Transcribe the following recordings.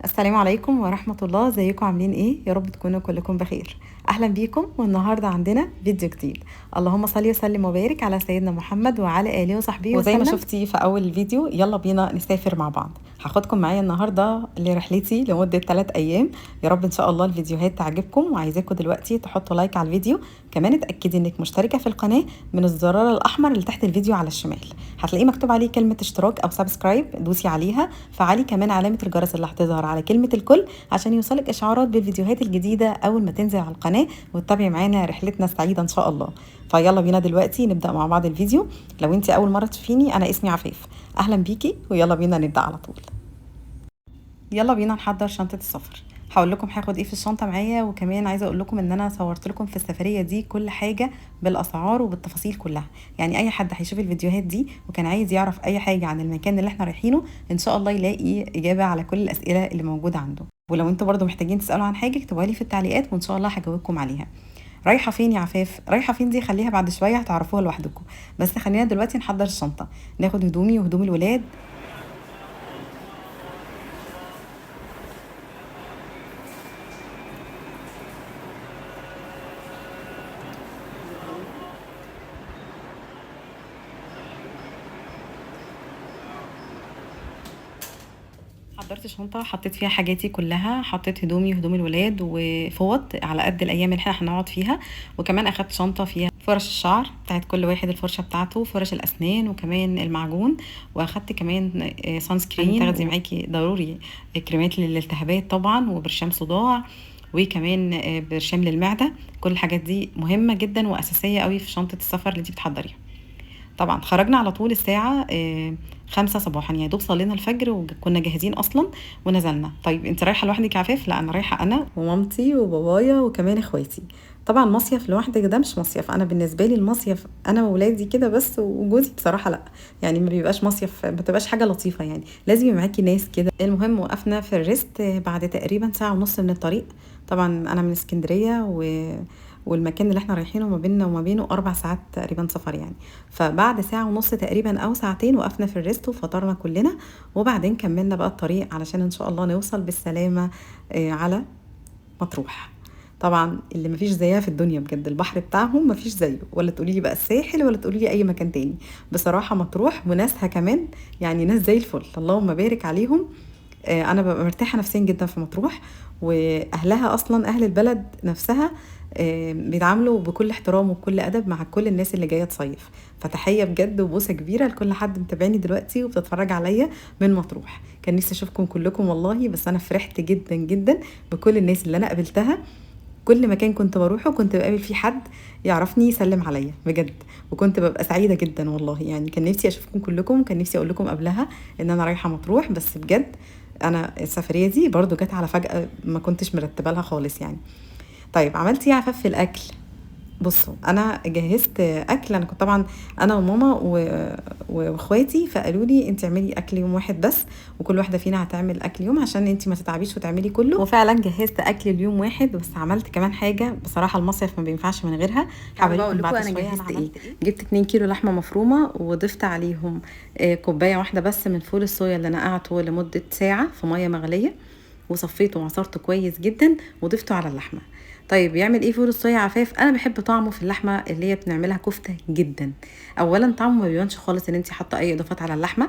السلام عليكم ورحمة الله. ازيكم عاملين ايه؟ يا رب تكونوا كلكم بخير. اهلا بيكم، والنهارده عندنا فيديو جديد. اللهم صل وسلم وبارك على سيدنا محمد وعلى اله وصحبه وزي ما شفتي في اول الفيديو، يلا بينا نسافر مع بعض. هاخدكم معايا النهارده لرحلتي لمدة 3 ايام. يا رب ان شاء الله الفيديوهات تعجبكم، وعايزاكم دلوقتي تحطوا like على الفيديو. كمان اتاكدي انك مشتركة في القناة من الزرار الاحمر اللي تحت الفيديو على الشمال، هتلاقيه مكتوب عليه كلمة اشتراك او subscribe، دوسي عليها. فعلي كمان علامة الجرس اللي هتظهر على كلمة الكل عشان يوصلك اشعارات بالفيديوهات الجديدة اول ما تنزل على القناة، وتتابعي معانا رحلتنا السعيدة ان شاء الله. فيلا بينا دلوقتي نبدا مع بعض الفيديو. لو انت اول مرة تشوفيني، انا اسمي عفاف، اهلا بيكي، ويلا بينا نبدا على طول. يلا بينا نحضر شنطه السفر. هقول لكم هاخد ايه في الشنطة معايا، وكمان عايزه اقول لكم ان انا صورت لكم في السفرية دي كل حاجة بالاسعار وبالتفاصيل كلها. يعني اي حد هيشوف الفيديوهات دي وكان عايز يعرف اي حاجة عن المكان اللي احنا رايحينه، ان شاء الله يلاقي اجابه على كل الاسئلة اللي موجودة عنده. ولو انتوا برضو محتاجين تسالوا عن حاجة اكتبوها لي في التعليقات وان شاء الله هجاوبكم عليها. رايحة فين يا عفاف؟ رايحة فين دي خليها بعد شوية، هتعرفوها لوحدكم. بس خلينا دلوقتي نحضر الشنطة، ناخد هدومي وهدوم الولاد. حضرت شنطة حطيت فيها حاجاتي كلها، حطيت هدومي وهدوم الولاد وفوط على قد الأيام اللي احنا هنقعد فيها، وكمان أخدت شنطة فيها فرش الشعر بتاعت كل واحد، الفرشة بتاعته، فرش الأسنان، وكمان المعجون، وأخدت كمان sunscreen تاخدي معاكي ضروري، كريمات للالتهابات طبعا، وبرشام صداع، وكمان برشام للمعدة. كل الحاجات دي مهمة جدا وأساسية قوي في شنطة السفر اللي انتي بتحضريها. طبعا خرجنا على طول الساعة 5 صباحا، يعني دوب صلينا الفجر وكنا جاهزين أصلا ونزلنا. طيب انت رايحة لوحدك يا عفاف؟ لا، أنا رايحة أنا ومامتي وبابايا وكمان إخواتي. طبعا مصيف لوحدك ده مش مصيف. أنا بالنسبة لي المصيف أنا وولادي كده بس وجوزي بصراحة لا، يعني ما بيبقاش مصيف، ما بتبقاش حاجة لطيفة، يعني لازم يبقى معاكي ناس كده. المهم وقفنا في ال rest بعد تقريبا 1.5 ساعة من الطريق. طبعا أنا من اسكندرية والمكان اللي احنا رايحينه ما بيننا وما بينه 4 ساعات تقريبا سفر يعني. فبعد 1.5 ساعة تقريبا او 2 ساعات وقفنا في ال rest وفطرنا كلنا، وبعدين كملنا بقى الطريق علشان ان شاء الله نوصل بالسلامة على مطروح. طبعا اللي مفيش زيها في الدنيا بجد، البحر بتاعهم مفيش زيه، ولا تقولي لي بقى الساحل ولا تقولي لي اي مكان تاني. بصراحة مطروح وناسها كمان يعني ناس زي الفل، اللهم بارك عليهم. انا ببقى مرتاحة نفسيا جدا في مطروح، واهلها اصلا اهل البلد نفسها بيتعاملوا بكل احترام وبكل ادب مع كل الناس اللي جاية تصيف. فتحيه بجد وبوسه كبيرة لكل حد متابعني دلوقتي وبتتفرج عليا من مطروح. كان نفسي اشوفكم كلكم والله، بس انا فرحت جدا جدا بكل الناس اللي انا قابلتها. كل مكان كنت بروحه كنت بقابل فيه حد يعرفني يسلم عليا بجد، وكنت ببقى سعيدة جدا والله. يعني كان نفسي اشوفكم كلكم، كان نفسي اقول لكم قبلها ان انا رايحة مطروح، بس بجد انا السفرية دي برضو جت على فجأة، ما كنتش مرتبه لها خالص يعني. طيب عملت ايه يا عفاف في الاكل؟ بصوا انا جهزت اكل، انا كنت طبعا انا وماما واخواتي، فقالوا لي انت اعملي اكل يوم واحد بس، وكل واحدة فينا هتعمل اكل يوم عشان انت ما تتعبيش وتعملي كله. وفعلا جهزت اكل اليوم واحد، بس عملت كمان حاجة بصراحة المصيف ما بينفعش من غيرها. هوريكم هوريكم بعد بعد شوية شوية انا انا عملت عملت ايه. ايه. جبت 2 كيلو لحمه مفرومه وضفت عليهم كوباية واحدة بس من فول الصويا اللي نقعته لمدة ساعة في مية مغليه، وصفيته وعصرته كويس جدا وضفته على اللحمة. طيب بيعمل ايه فول الصويا عفاف؟ انا بحب طعمه في اللحمة اللي هي بنعملها كفته جدا. اولا طعمه ما بيبانش خالص ان انت حاطه اي اضافات على اللحمة،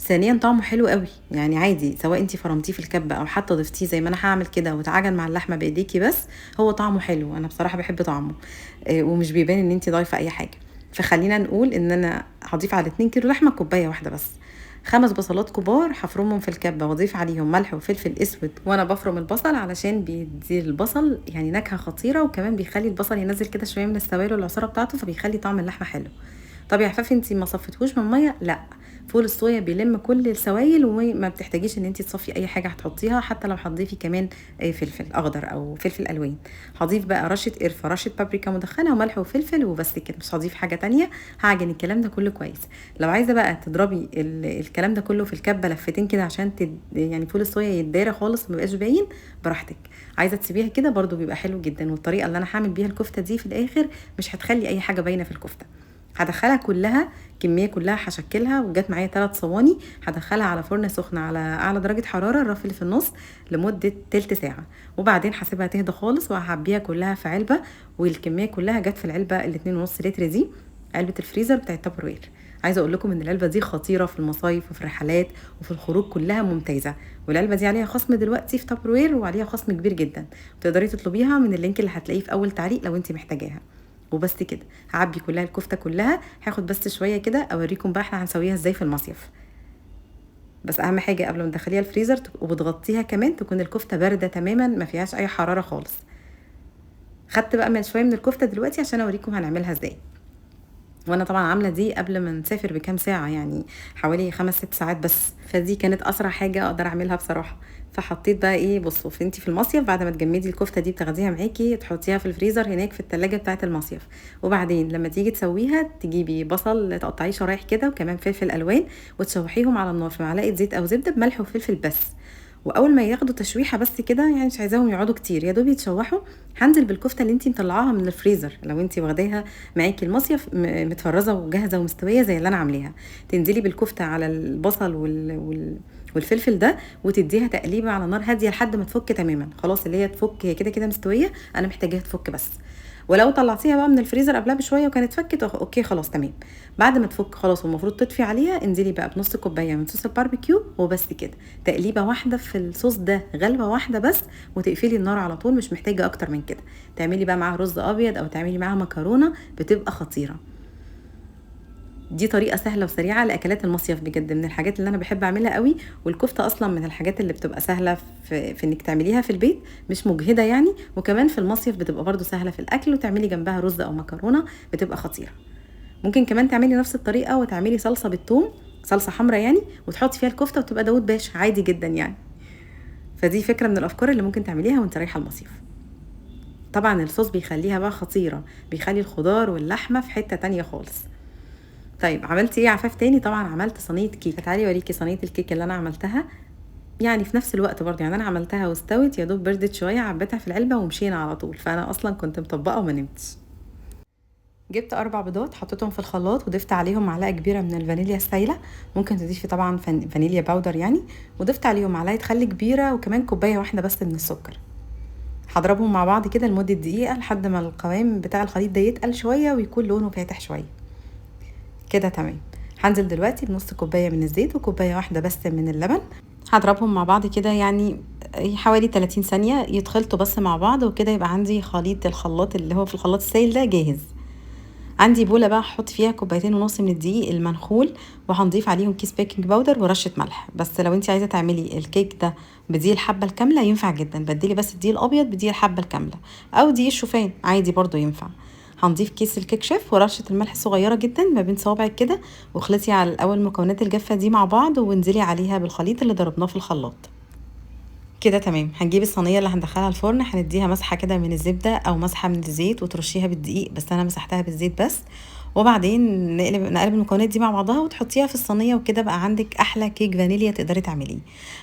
ثانيا طعمه حلو قوي، يعني عادي سواء انت فرمتيه في الكبه او حتى ضفتيه زي ما انا هعمل كده وتعجن مع اللحمة بايديكي، بس هو طعمه حلو، انا بصراحة بحب طعمه، ومش بيبان ان انت ضايفه اي حاجة. فخلينا نقول ان انا هضيف على 2 كيلو لحمه كوباية واحدة بس، 5 بصلات كبار هفرمهم في الكبه واضيف عليهم ملح وفلفل اسود، وانا بفرم البصل علشان بيدي البصل يعني نكهة خطيرة، وكمان بيخلي البصل ينزل كده شوية من السوائل والعصاره بتاعته، فبيخلي طعم اللحمة حلو. طب يا عفاف انت ما صفيتهوش من مية؟ لا، فول الصويا بيلم كل السوائل وما بتحتاجيش ان انت تصفي اي حاجة هتحطيها، حتى لو هتضيفي كمان فلفل اخضر او فلفل الوان. هضيف بقى رشه قرفه، رشه بابريكا مدخنه، وملح وفلفل وبس كده، مش هضيف حاجة تانية. هعجن الكلام ده كله كويس. لو عايزه بقى تضربي الكلام ده كله في الكبه لفتين كده عشان يعني فول الصويا يتدارى خالص ما يبقاش باين، براحتك. عايزه تسيبيها كده برضو بيبقى حلو جدا. والطريقة اللي انا هعمل بيها الكفتة دي في الاخر مش هتخلي اي حاجة باينة في الكفتة. هدخلها كلها، كمية كلها هشكلها، وجات معايا 3 صواني. هدخلها على فرن سخن على اعلى درجه حرارة، الرف اللي في النص، لمدة تلت ساعة، وبعدين هسيبها تهدى خالص وهعبيها كلها في علبة. والكميه كلها جت في العلبة الاتنين ونص لتر دي، علبة الفريزر بتاعت تابروير. عايزه اقول لكم ان العلبة دي خطيرة في المصايف وفي الرحلات وفي الخروج، كلها ممتازة. والعلبه دي عليها خصم دلوقتي في تابروير، وعليها خصم كبير جدا، تقدري تطلبيها من ال link اللي هتلاقيه في اول تعليق لو انت محتاجاها. وبس كده هعبي كلها الكفتة كلها. هاخد بس شوية كده اوريكم بقى احنا هنسويها ازاي في المصيف. بس اهم حاجة قبل ما تدخليها الفريزر وبتغطيها كمان تكون الكفتة باردة تماما، ما فيهاش اي حرارة خالص. خدت بقى من شوية من الكفتة دلوقتي عشان اوريكم هنعملها ازاي. وانا طبعا عامله دي قبل ما نسافر بكام ساعة، يعني حوالي 5-6 ساعات بس، فدي كانت اسرع حاجة اقدر اعملها بصراحة. فحطيت بقى ايه، بصوا انتي في المصيف بعد ما تجمدي الكفتة دي بتاخديها معاكي تحطيها في الفريزر هناك في التلاجة بتاعه المصيف. وبعدين لما تيجي تسويها تجيبي بصل تقطعيه شرايح كده، وكمان فلفل الوان، وتشوحيهم على النار في معلقه زيت او زبدة بملح وفلفل بس. واول ما ياخدوا تشويحه بس كده، يعني مش عايزاهم يقعدوا كتير، يا دوب يتشوحوا، هنزل بالكفته اللي انتي مطلعاها من الفريزر لو انتي واخداها معاكي المصيف متفرزه وجاهزة ومستويه زي اللي انا عاملاها. تنزلي بالكفته على البصل والفلفل ده، وتديها تقليبه على نار هادية لحد ما تفك تماما. خلاص اللي هي تفك، هي كده كده مستوية، انا محتاجاها تفك بس. ولو طلعتيها بقى من الفريزر قبلها بشوية وكانت فكت، okay خلاص تمام. بعد ما تفك خلاص والمفروض تطفي عليها، انزلي بقى بنص كوباية من صوص الباربيكيو وبس كده. تقليبه واحدة في الصوص ده، غلبه واحدة بس، وتقفلي النار على طول، مش محتاجه اكتر من كده. تعملي بقى معاها رز ابيض او تعملي معاها مكرونه، بتبقى خطيرة. دي طريقه سهلة وسريعة لاكلات المصيف، بجد من الحاجات اللي انا بحب اعملها قوي. والكفته اصلا من الحاجات اللي بتبقى سهلة في انك تعمليها في البيت، مش مجهده يعني، وكمان في المصيف بتبقى برده سهلة في الاكل، وتعملي جنبها رز او مكرونه بتبقى خطيرة. ممكن كمان تعملي نفس الطريقة وتعملي صلصه بالثوم، صلصه حمراء يعني، وتحطي فيها الكفتة وتبقى داوود باشا عادي جدا يعني. فدي فكرة من الافكار اللي ممكن تعمليها وانت رايحة المصيف. طبعا الصوص بيخليها بقى خطيرة، بيخلي الخضار واللحمة في حتة تانية خالص. طيب عملت ايه عفاف تاني؟ طبعا عملت صينية كيك. تعالي اوريكي صينية الكيك اللي انا عملتها، يعني في نفس الوقت برضه، يعني انا عملتها واستوت يا دوب بردت شوية، عبيتها في العلبة ومشينا على طول. فانا اصلا كنت مطبقه وما نمتش. جبت 4 بيضات حطيتهم في الخلاط وضفت عليهم معلقه كبيرة من الفانيليا السايله، ممكن تضيفي طبعا فانيليا powder يعني، وضفت عليهم معلقه خل كبيرة وكمان كوباية واحدة بس من السكر. هضربهم مع بعض كده لمدة دقيقة لحد ما القوام بتاع الخليط ده يتقل شوية ويكون لونه فاتح شوية كده. تمام. هنزل دلوقتي بنص كوباية من الزيت وكوبايه واحدة بس من اللبن، هضربهم مع بعض كده يعني حوالي 30 ثانية يتخلطوا بس مع بعض، وكده يبقى عندي خليط الخلاط اللي هو في الخلاط السائل ده جاهز. عندي بوله بقى هحط فيها 2.5 كوباية من الدقيق المنخول، وهنضيف عليهم كيس baking powder ورشه ملح. بس لو انت عايزه تعملي الكيك ده بدقيق الحبة الكاملة ينفع جدا، بدلي بس الدقيق الابيض بدقيق الحبة الكاملة او دقيق الشوفان عادي برضو ينفع. هنضيف كيس الكيك شيف ورشه الملح الصغيرة جدا ما بين صوابعك كده، واخلطي على الاول المكونات الجافه دي مع بعض، وانزلي عليها بالخليط اللي ضربناه في الخلاط كده. تمام. هنجيب الصينية اللي هندخلها الفرن، هنديها مسحه كده من الزبدة او مسحه من الزيت وترشيها بالدقيق، بس انا مسحتها بالزيت بس. وبعدين نقلب المكونات دي مع بعضها وتحطيها في الصينية، وكده بقى عندك احلى كيك فانيليا تقدري تعمليه.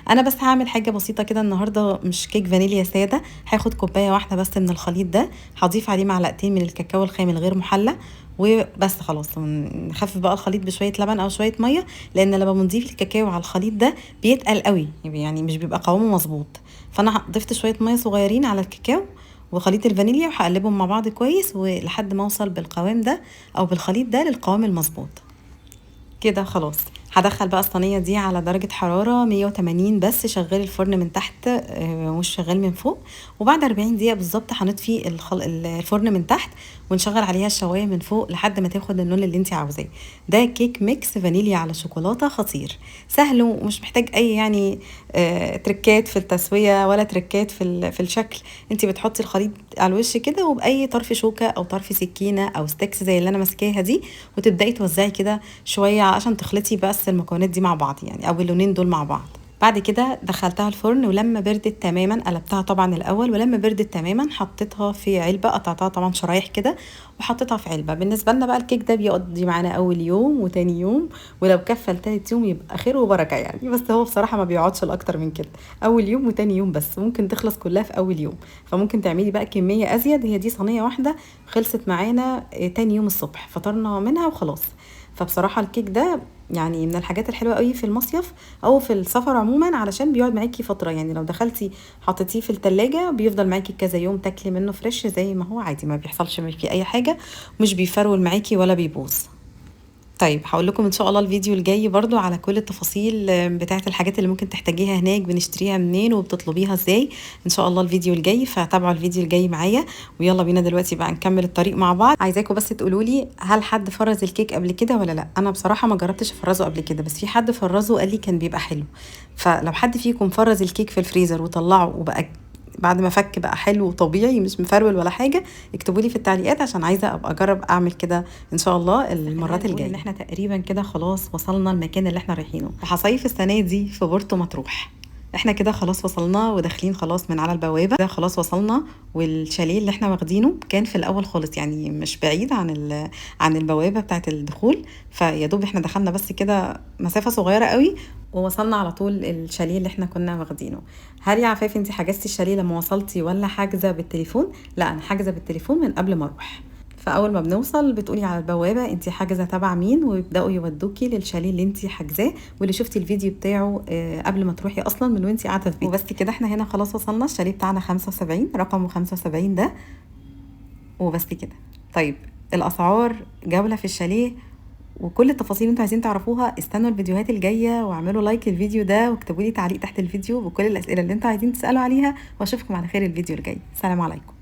انا بس هعمل حاجة بسيطة كده النهارده، مش كيك فانيليا ساده. هاخد كوباية واحدة بس من الخليط ده، هضيف عليه معلقتين من الكاكاو الخام الغير محلى وبس. خلاص نخفف بقى الخليط بشوية لبن او شوية مية، لان لما بنضيف الكاكاو على الخليط ده بيتقل قوي، يعني مش بيبقى قوامه مظبوط. فانا ضفت شوية مية صغيرين على الكاكاو وخليط الفانيليا، وهقلبهم مع بعض كويس ولحد ما اوصل بالقوام ده او بالخليط ده للقوام المظبوط كده. خلاص هدخل بقى الصينية دي على درجه حرارة 180 بس، شغال الفرن من تحت مش شغال من فوق. وبعد 40 دقيقة بالظبط هنطفي الفرن من تحت ونشغل عليها الشوايه من فوق لحد ما تاخد اللون اللي انت عاوزاه. ده كيك mix فانيليا على شوكولاتة خطير، سهل ومش محتاج اي يعني تركات في التسوية ولا تركات في الشكل. انت بتحطي الخليط على الوش كده، وباي طرف شوكه او طرف سكينة او sticks زي اللي انا ماسكاها دي، وتبداي توزعي كده شوية عشان تخلطي بس المكونات دي مع بعض يعني، او اللونين دول مع بعض. بعد كده دخلتها الفرن، ولما بردت تماما قلبتها طبعا الاول، ولما بردت تماما حطيتها في علبة، قطعتها طبعا شرايح كده وحطيتها في علبة. بالنسبة لنا بقى الكيك ده بيقضي معانا اول يوم وتاني يوم، ولو كفى لتالت يوم يبقى خير وبركة يعني، بس هو بصراحة ما بيقعدش لاكتر من كده، اول يوم وتاني يوم بس، ممكن تخلص كلها في اول يوم، فممكن تعملي بقى كمية ازيد. هي دي صينية واحدة خلصت معانا تاني يوم الصبح، فطرنا منها وخلاص. فبصراحة الكيك ده يعني من الحاجات الحلوة قوي في المصيف او في السفر عموما، علشان بيقعد معاكي فترة يعني، لو دخلتي حطيتيه في التلاجة بيفضل معاكي كذا يوم تاكلي منه fresh زي ما هو عادي، ما بيحصلش فيه اي حاجة، مش بيفرول معاكي ولا بيبوظ. طيب هقول لكم ان شاء الله الفيديو الجاي برضو على كل التفاصيل بتاعه الحاجات اللي ممكن تحتاجيها هناك، بنشتريها منين وبتطلبيها ازاي، ان شاء الله الفيديو الجاي، فتابعوا الفيديو الجاي معايا. ويلا بينا دلوقتي بقى نكمل الطريق مع بعض. عايزاكم بس تقولوا لي هل حد فرز الكيك قبل كده ولا لا؟ انا بصراحة ما جربتش افرزه قبل كده، بس في حد فرزه وقال لي كان بيبقى حلو. فلو حد فيكم فرز الكيك في الفريزر وطلعه وبقى بعد ما فك بقى حلو وطبيعي مش مفرول ولا حاجة، اكتبوا لي في التعليقات عشان عايزه ابقى اجرب اعمل كده ان شاء الله المرات الجاية. ان احنا تقريبا كده خلاص وصلنا المكان اللي احنا رايحينه، وهصيف السنة دي في بورتو مطروح. احنا كده خلاص وصلنا وداخلين خلاص من على البوابة، كده خلاص وصلنا. والشاليه اللي احنا واخدينه كان في الاول خالص يعني مش بعيد عن البوابة بتاعه الدخول، فيا دوب احنا دخلنا بس كده مسافة صغيرة قوي ووصلنا على طول الشاليه اللي احنا كنا واخدينه. هل يا عفاف انت حجزتي الشاليه لما وصلتي ولا حاجزه بالتليفون؟ لا انا حاجزه بالتليفون من قبل ما اروح. فاول ما بنوصل بتقولي على البوابة انت حاجزه تبع مين، ويبداوا يودوكي للشاليه اللي انت حاجزاه واللي شفتي الفيديو بتاعه قبل ما تروحي اصلا من وانت قاعدة في بيتك. وبس كده احنا هنا خلاص وصلنا الشاليه بتاعنا 75، رقمه 75 ده. وبس كده. طيب الاسعار، جولة في الشاليه، وكل التفاصيل اللي انتوا عايزين تعرفوها، استنوا الفيديوهات الجاية واعملوا like للفيديو ده واكتبوا لي تعليق تحت الفيديو بكل الاسئلة اللي انتوا عايزين تسالوا عليها، واشوفكم على خير الفيديو الجاي. سلام عليكم.